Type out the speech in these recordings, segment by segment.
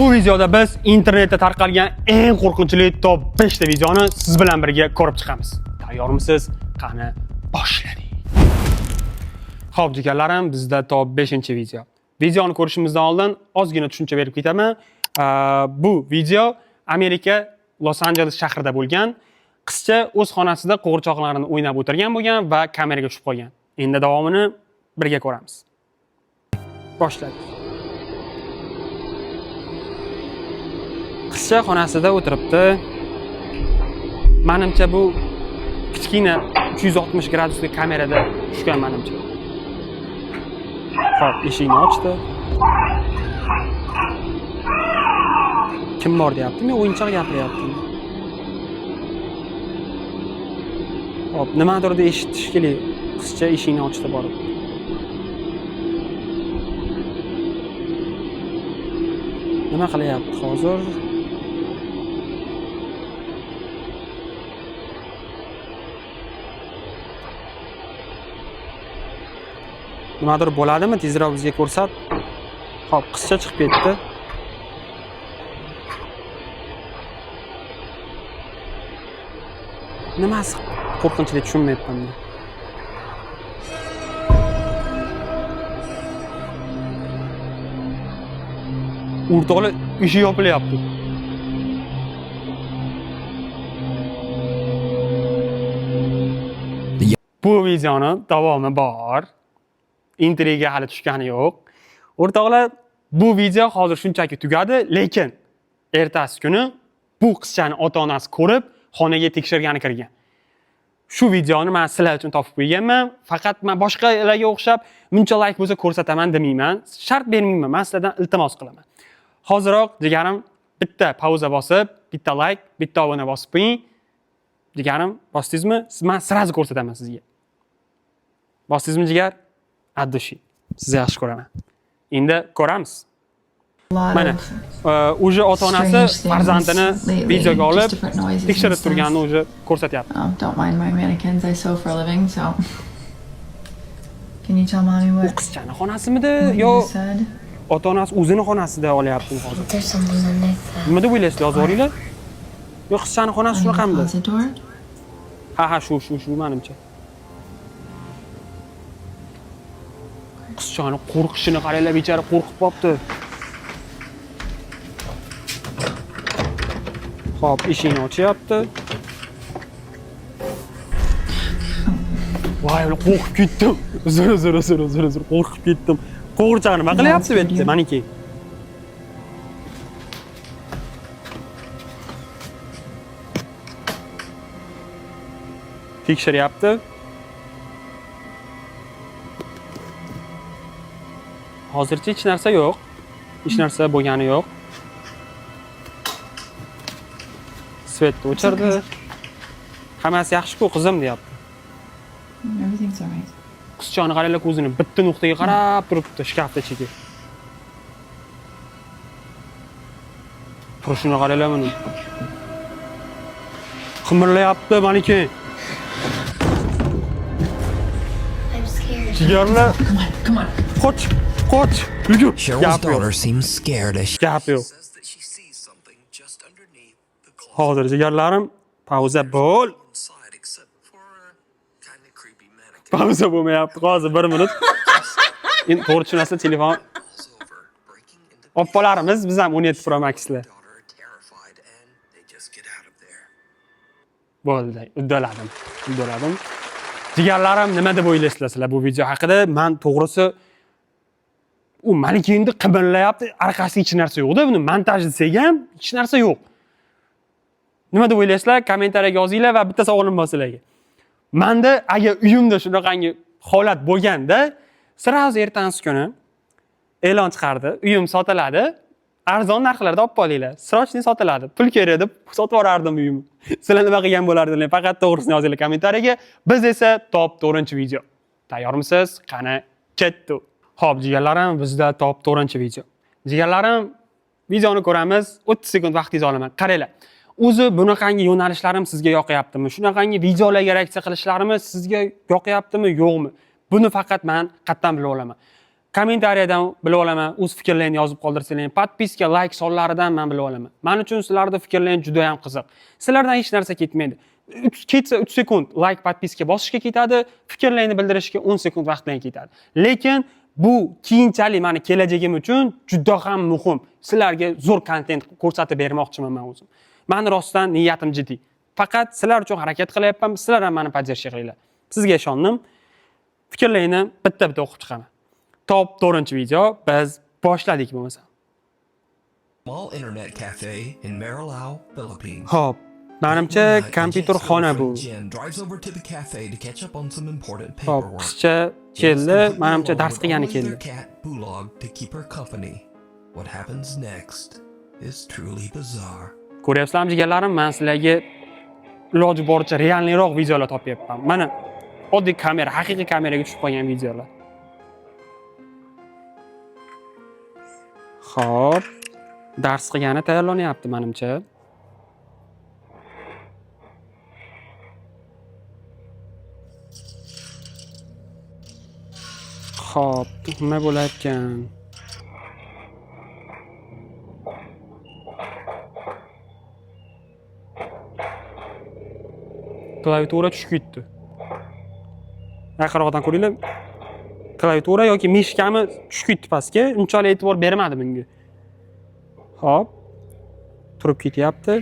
Bu videoda biz internetda tarqalgan eng qo'rqinchli top 5 ta videoni siz bilan birga ko'rib chiqamiz. Tayyormisiz? Qani, boshladik. Xo'p, jigarlarim, bizda top 5-video. Videoni ko'rishimizdan oldin ozgina tushuncha berib ketaman. Bu video Amerika Los Anjeles shahrida bo'lgan. Qizcha o'z xonasida qo'g'irchoqlarini o'ynab o'tirgan bo'lgan va kameraga tushib qolgan. Endi davomini birga ko'ramiz. Boshladik. Qizcha xonasida o'tiribdi. Manimcha bu kichkina 360 gradusli kamerada tushgan manimcha. Xo'p, eshikni ochdi. Kim bor deyaptimi? O'yinchoq gapiryaptimi? Xo'p, nimadir deb eshitdi shekilli. Qizcha eshikni ochdi borib. Nima qilyapti hozir? Nimadir bo'ladimi? Tezroq bizga ko'rsat. Xo'p, qizcha chiqib ketdi. Nimasi qo'rqinchli tushunmayapman men. O'rtoqlar, eshik yopilyapti. Bu videoni davomi bor. Intriga hali tushgani yo'q. O'rtoqlar, bu video hozir shunchaki tugadi, lekin ertasi kuni bu qizchani ota-onasi ko'rib, xonaga tekshirgani kirgan. Shu videoni men sizlar uchun topib qo'yganman. Faqat men boshqalarga o'xshab buncha like bo'lsa ko'rsataman demayman. Shart bermayman. Men sizlardan iltimos qilaman. Hoziroq jigarim bitta pauza bosib, bitta like, bitta obuna bosib qo'ying. Jigarim, bosdingizmi? Men сразу ko'rsataman sizga. Bosdingizmi jigar? От души. Sizni yaxshi ko'raman. Endi ko'ramiz. Mana, уже ota-onasi farzandini videoga olib tekshirib turganini уже ko'rsatyapti. Oh, don't mind my mannequins. I sew for a living, so. Can you tell mommy U what qizchani xonasimidi you yo said? ota-onasi o'zini xonasida olyaptimi hozir? There's something underneath that. Nima deb o'ylaysizlar, yozib yuboringlar? Yo qizchani xonasi On the shunaqamidi? closet door? Ha, shu manimcha. Qizchani qo'rqishini qaranglar, bechora qo'rqib qolibdi. Xo'p, eshikni ochyapti. Voy, qo'rqib ketdim. Uzr, uzr, uzr, uzr, uzr, qo'rqib ketdim. Qo'g'irchoq nima qilyapti bu yerda? Maniki. Tekshiryapti. Hozircha hech narsa yo'q. Hech narsa bo'lgani yo'q. Свет ni o'chirdi. Hammasi yaxshi-ku, qizim, deyapti. Everything's alright. Qizchani qaranglar, ko'zini bitta nuqtaga qarab turibdi shkafda ichiga. Turishini qaranglar buni. Qimirlayapti maniki. I'm scared. Jigarlar, Come on, come on. qoch, qoch, yugur. Cheryl's Gap yo'q. daughter seems scared as she Gap yo'q. says that she sees something just underneath the closet Hozir jigarlarim, pauza bo'l. inside except for a kind of creepy mannequin Pauza bo'lmayapti. Hozir bir minut. Endi to'g'ri tushunasizlar, telefon falls over, breaking into oppalarimiz, biz ham 17 Pro Maxlar. daughter are terrified and they just get out of there. Bo'ldi, uddaladim. Uddaladim. Jigarlarim, nima deb o'ylaysizlar sizlar bu video haqida? Men to'g'risi u maniki endi qimirlayapti, orqasida hech narsa yo'q-da, buni montaj desak ham hech narsa yo'q. Nima deb o'ylaysizlar? Kommentariyaga yozinglar va bitta savolim bor sizlarga. Menda agar uyimda shunaqangi holat bo'lganda, сразу ertasi kuni e'lon chiqardi. Uyim sotiladi. Arzon narxlarda olib qolinglar. Срочный sotiladi. Pul kerak deb sotib yuborardim uyimni. Sizlar nima qilgan bo'lardinglar? Faqat to'g'risini yozinglar kommentariyaga. Biz esa top 4-video. Tayyormisiz? Qani, ketdi. Xo'p, jigarlarim, bizda top 4-video. Jigarlarim, videoni ko'ramiz. 30 sekund vaqtingizni olaman. Qaranglar. O'zi bunaqangi yo'nalishlarim sizga yoqyaptimi? Shunaqangi videolarga reaksiya qilishlarim sizga yoqyaptimi, yo'qmi? Buni faqat men qatdan bila olaman. Kommentariyadan bilib olaman, o'z fikrlaringni yozib qoldirsanglar, подписка, layk sonlaridan men bilib olaman. Men uchun sizlarning fikrlaring juda ham qiziq. Sizlardan hech narsa ketmaydi. Ketsa 3 sekund layk, подписка bosishga ketadi, fikrlaringni bildirishga 10 sekund vaqtlaring ketadi. Lekin bu keyinchalik meni kelajagim uchun juda ham muhim. Sizlarga zo'r kontent ko'rsatib bermoqchiman men o'zim. Meni rostdan niyatim jiddiy. Faqat sizlar uchun harakat qilyapman, sizlar ham meni поддержка qilinglar. Sizga ishondim. Fikrlaringni bitta-bitta o'qib chiqaman. Top 4-video biz boshladik bo'lmasa. Small internet cafe in Marilao, Philippines. Xo'p, menimcha One night, kompyuter Jen's xona bu. girlfriend Jen drives over to the cafe to catch up on some important Xo'p, paperwork. qizcha Jen is keldi, completely menimcha alone dars with qilgani only keldi. their cat Bulog to keep her company. What happens next is truly bizarre. Ko'ryapsizlarmi jigarlarim, men sizlarga iloji boricha realniroq videolar topyapman. Mana oddiy kamera, haqiqiy kameraga tushib qolgan videolar. Xo'p, dars qilgani tayyorlanyapti menimcha. Xo'p, nima bo'larkan? Klaviatura tushib ketdi. Yaqinroqdan ko'ringlar. Klaviatura yoki mishkami tushib ketdi pastga, unchalik e'tibor bermadi bunga. Xo'p. Turib ketyapti.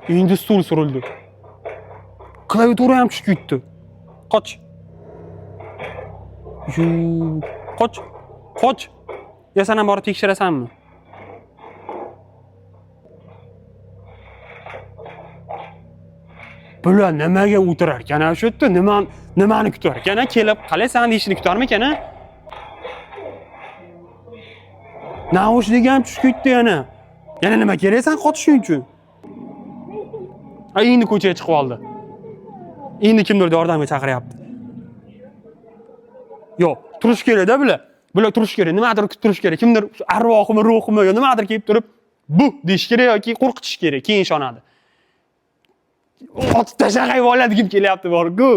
Endi stul surildi. Klaviatura ham tushib ketdi. Qoch. Yu, qoch. Qoch. Yo sen ham borib tekshirasanmi? Bular nimaga o'tirar ekan a shu yerda? Nima nimani kutar ekan a? Kelib qalaysan deyishini kutarmikan a? Naushnik ham tushib ketdi yana. Yana nima kerak san qotishing uchun? A endi ko'chaga chiqib oldi. Endi kimdir yordamga chaqiryapti. Yo'q, turish kerak-da bular. Bular turish kerak, nimadir kutib turish kerak. Kimdir arvohimi, ruhimi yo nimadir kelib turib, bu deyish kerak yoki qo'rqitish kerak, keyin ishonadi. Otib tashlab hayvonlar degim kelyapti bor-ku.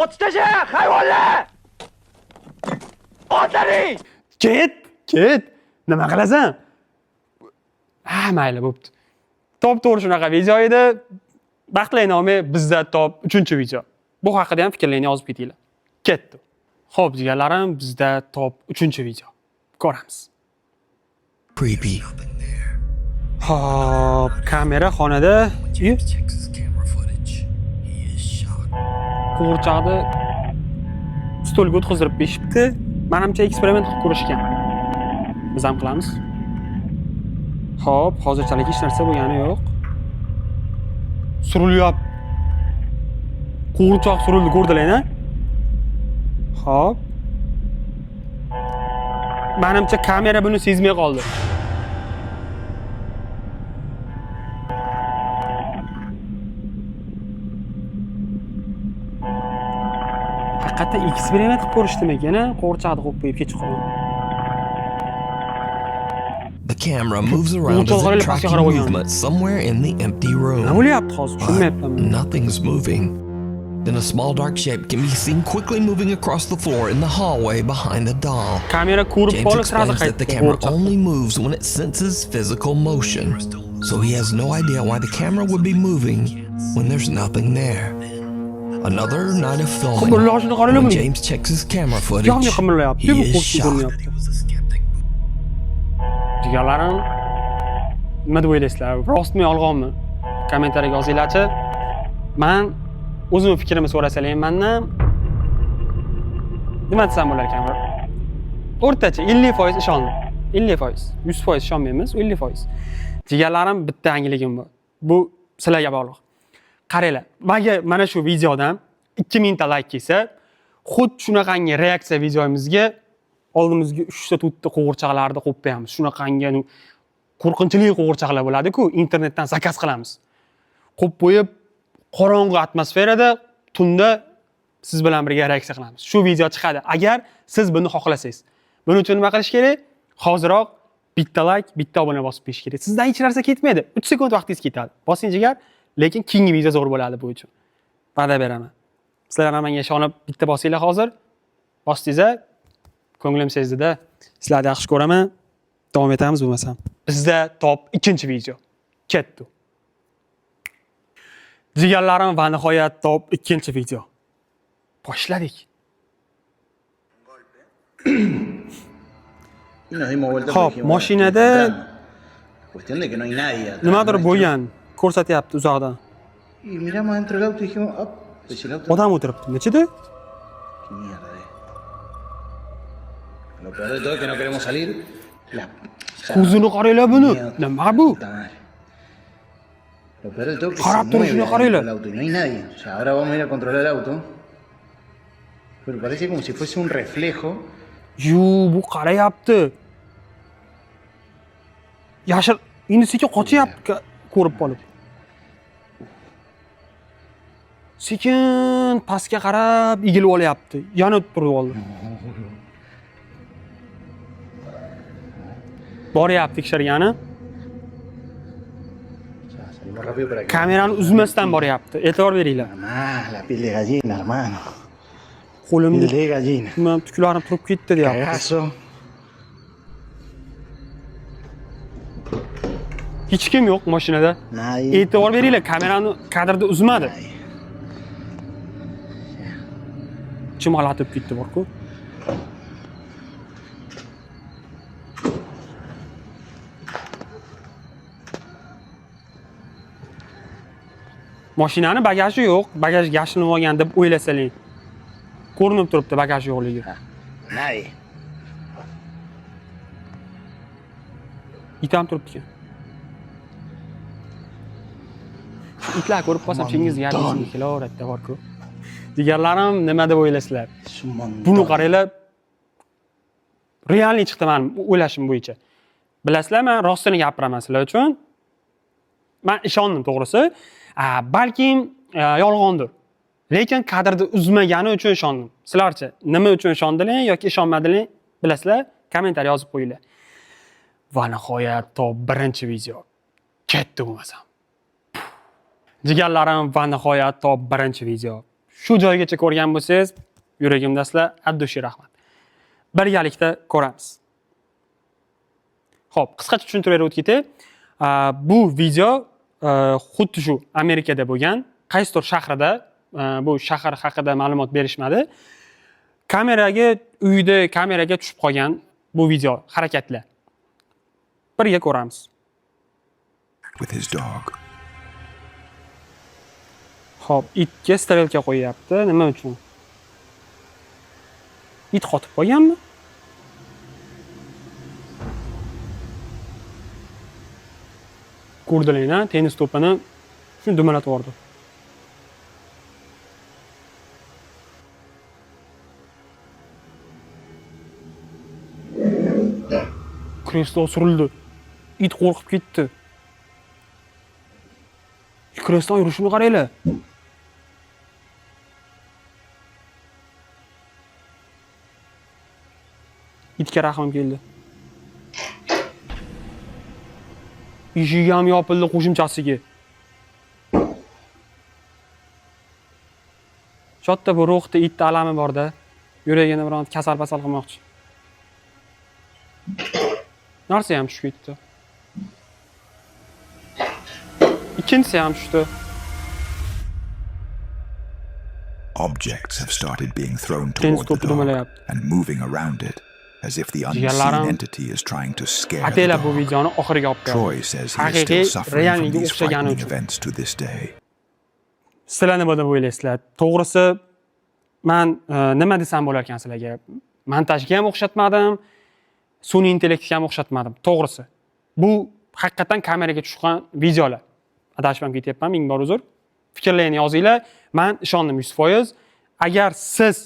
Otib tasha, hayvonlar! Otlaring! Ket, ket. Nima qilasan? Ha, mayli, bo'pti. Top to'g'ri shunaqa video edi. Baxtli nomi bizda top 3-video. Bu haqida ham fikrlaringni yozib ketinglar. Ketdi. Xo'p, jigarlarim, bizda top 3-video. Ko'ramiz. Creepy. Xo'p, kamera xonada. When James checks his camera footage, he is shocked. Qo'g'irchoqni stolga o'tqizdirib berishibdi. Menimcha eksperiment qilib ko'rishgan. Biz ham qilamiz. Xo'p, hozirchalik hech narsa bo'lgani yo'q. Surilyapti. Qo'g'irchoq surildi, ko'rdilar-a? Xo'p. Menimcha kamera buni sezmay qoldi. Haqiqatdan eksperiment qilib ko'rishdimikan, a? Qo'g'irchoqni qo'yib qo'yib kechqurun. The camera moves around as Qo'g'irchoq if pastga tracking qarab olgan. movement somewhere in the empty room. Nima bo'lyapti hozir? But Tushunmayapman. nothing's moving. Then a small dark shape can be seen quickly moving across the floor in the hallway behind the doll. Kamera ko'rib James qolib sразу explains that the qaytdi camera qo'g'irchoqqa. only moves when it senses physical motion, so he has no idea why the camera would be moving when there's nothing there. Another night of filming. Qimirlashini qaranglar When buning. James checks his camera footage, Yonga qimirlayapti, he bu is qo'rqib shocked. ko'rinyapti. Jigarlarim, nima deb o'ylaysizlar? Rostmi, yolg'onmi? Kommentariyaga yozinglarchi. Men o'zimni fikrimni so'rasalar ham mendan nima desam bo'lar ekan? O'rtacha 50% ishondim. 50%, 100% ishonmaymiz, 50%. Jigarlarim, bitta yangiligim bor. Bu sizlarga bog'liq. Qaranglar, menga mana shu videodan 2000 ta layk kelsa, xuddi shunaqangi reaksiya videomizga oldimizga 3 ta 4 ta qo'g'irchoqlarni qo'yib qo'yamiz. Shunaqangi qo'rqinchli qo'g'irchoqlar bo'ladi-ku, internetdan zakaz qilamiz. Qo'yib qo'yib, qorong'u atmosferada tunda siz bilan birga reaksiya qilamiz. Shu video chiqadi. Agar siz buni xohlasangiz. Buning uchun nima qilish kerak? Hoziroq Bitta layk, bitta obuna bosib qo'yish kerak. Sizdan hech narsa ketmaydi. 3 sekund vaqtingiz ketadi. Bosing, jigar, lekin keyingi video zo'r bo'ladi bu uchun. Va'da beraman. Sizlar ham menga ishonib bitta bosinglar hozir. Bosdingiz, ko'nglim sezdida. Sizlarni yaxshi ko'raman. Davom etamiz bo'lmasam. Bizda top ikkinchi video. Ketdi. Jigarlarim, va nihoyat top ikkinchi video. Boshladik. Y nos dimos vuelta Hop, porque dijimos, bueno, mashinada entramos. Cuestión de que no hay nadie atrás nimadir nuestro. bo'lgan, ko'rsatyapti uzoqdan. Y miramos dentro del auto y dijimos, "Ah, pues el auto. Odam o'tiribdi. Nechida? Qué mierda, eh". Lo peor de todo es que no queremos salir. La, o sea, Ko'zini qaranglar buni. miedo, Nima bu? puta madre. Lo peor de todo es que Qarab se turishini mueve adentro qaranglar. del auto y no hay nadie. O sea, ahora vamos a ir a controlar el auto. Pero parece como si fuese un reflejo. Yu, bu qarayapti. Yashir, endi sekin qochyapti ko'rib qolib. Sekin pastga qarab egilib olyapti. Yana turib oldi. Boryapti tekshirgani. O sea, salimos rápido para que. Kamerani uzmasdan boryapti. E'tibor beringlar. Mamá, la piel de gallina, hermano. Qo'limda Piel de gallina. nima tuklarim turib ketdi deyapti. Cagazo. Hech kim yo'q mashinada. Nadie. E'tibor beringlar, kamerani kadrda uzmadi. Nadie. Ichim g'alati bo'lib ketdi borku. Mashinani bagaji yo'q, bagaj yashirinib olgan deb o'ylasaling. Ko'rinib turibdi bagaji yo'qligi. Nadie. It ham turibdi ekan. Shu itlar ko'rib qolsam Chingiz gapirishim kelaveradi borku. Jigarlarim, nima deb o'ylaysizlar? Es un montón. Buni qaranglar. Реальный chiqdi mani o'ylashim bo'yicha. Bilasizlar, men rostini gapiraman sizlar uchun. Men ishondim to'g'risi. Balkim yolg'ondir. Lekin kadrni uzmagani uchun ishondim. Sizlarchi nima uchun ishondilar yoki ishonmadilar, bilasizlar, kommentariy yozib qo'yinglar. Va nihoyat top birinchi video. Ketdi bo'lmasam. Jigarlarim, va nihoyat top birinchi video. Shu joygacha ko'rgan bo'lsangiz, yuragimdasizlar, от души rahmat. Birgalikda ko'ramiz. Xo'p, qisqacha tushuntirib berib o'tib ketay. Bu video xuddi shu Amerikada bo'lgan, qaysidir shahrida, bu shahar haqida ma'lumot berishmadi. Kameraga, uyda kameraga tushib qolgan bu video harakatlar. Birga ko'ramiz. With his dog. Xo'p, itga strelka qo'yyapti. Nima uchun? It qotib qolganmi? Ko'rdilar, tennis to'pini shuni dumalatib yubordi. Kreslo surildi. It qo'rqib ketdi. Kreslo yurishini qaranglar. Itga rahmim keldi. Eshigi ham yopildi qo'shimchasiga. Katta bu ruhda itni alami borda. Yuragini biron kasal pasal qilmoqchi. Narsa ham tushib ketdi. Ikkinchisi ham tushdi. Objects have started being thrown Tennis toward the to'pi dog dumalayapti. and moving around it, as if the unseen Jigarlarim, entity is trying to scare the ataylab bu dog. videoni oxiriga olib Troy qo'yadi. says he is still Haqiqiy suffering from realligiga these o'xshagani frightening uchun. events to this day. Sizlar nima deb o'ylaysizlar? To'g'risi, man nima desam bo'lar ekan sizlarga? Montajga ham o'xshatmadim, sun'iy intellektga ham o'xshatmadim. To'g'risi. Bu haqiqatan kameraga tushgan videolar. Adashib ham ketyapman, ming bor uzr. Fikrlaringni yozinglar. Man ishondim 100%. Agar siz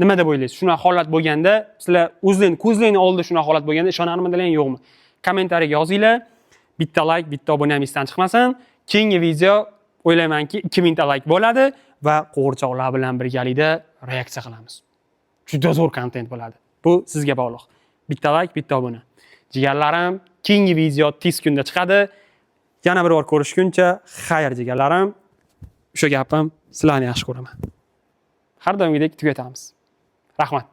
nima deb o'ylaysiz? Shunaqa holat bo'lganda, sizlar o'zlaring ko'zlaringni oldida shunaqa holat bo'lganda ishonarmidilar yo'qmi? Kommentariyaga yozinglar. Bitta like, bitta obuna ham esdan chiqmasin. Keyingi video o'ylaymanki 2000 ta like bo'ladi va qo'g'irchoqlar bilan birgalikda reaksiya qilamiz. Juda zo'r kontent bo'ladi. Bu sizga bog'liq. Bitta like, bitta obuna. Jigarlarim, keyingi video tez kunda chiqadi. Yana bir bor ko'rishguncha xayr, jigarlarim. O'sha gapim, sizlarni yaxshi ko'raman. Har doimgidek tugatamiz. Rahmat.